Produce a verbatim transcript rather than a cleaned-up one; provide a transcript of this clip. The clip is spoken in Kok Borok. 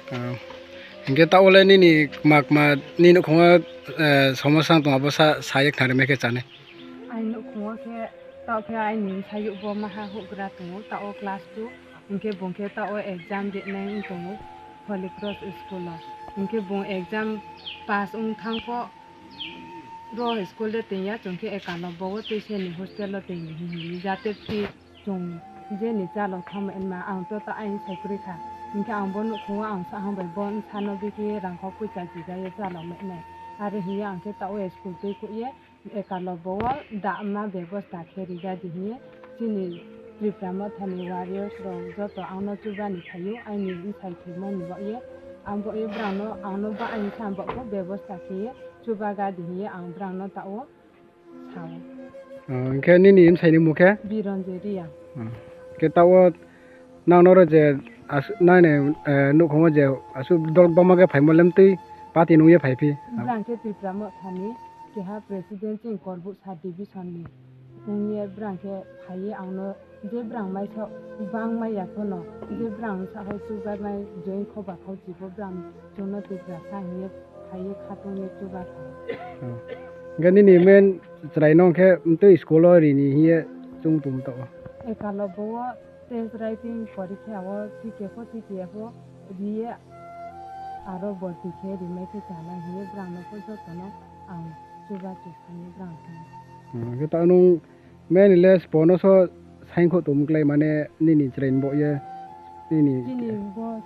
Ah, hinkhe ta ule nini kma kma nini nukhungo, eh, somosa wng tong abo sa, sa yak thang rimai khe chani. Aini nukhungo khe, tao khe aini sayuk bo maha hugra tongo, tao class two, hinkhe bung khe tao exam rinai wng tongo Holy Cross school o. Hinkhe bung exam pass wng thang pho, ro school de tengya, chwng khe ekalo bo o tei seni hostel o tengni hinwi jate free chwng jeni chalo thamo enma ang to ta aini sai kwrwi kha. Hinkhe ang bo nukhungo ang sa hambai bo wng sano bikhe rangkho puisa jiga ye chalo menai. Are hiya ang khe ta o school twi kuye ekalo bo o da ma bebosta khe rija di hiye. Chini Tripura Mothani warriors rok joto angno chubani phaio, aini bwsai thwimani bagwi. Ang bo brangno, angno ba aini sam bo kho bebosta khiye chubaga di hiye ang brangno tao sao. Oh, hinkhe nini bwsaini mung khe? Bironjoi Reang. Oh. Hinkhe tao nang noro je as-, nani, eh, nukhungo je aswk dol bama khe phaimo lemtwi party nungye phai phi. Brang khe Tripura Mothani keha president chini Korbuk sub division ni wngye brang khe phaiye angno je brang maisa bang maya phano je brang saho chubai mai join khoba khao chibo brang chwngno Tripura sa hiye phaiye khatungye chuba kha. Hmm. Hinkhe nini men chwrai no khe twi school o rini hiye chung tum to. Ekalo bo o test writing porikha o T K F o, T T F o riye aro borti khe rimai khe chanai hiye brang no pho joto no ang chuba chusani brang khe. Hmm, khe ta nung men le spono so saingkho tum klai mane nini chwrai bo ye nini. Chini bo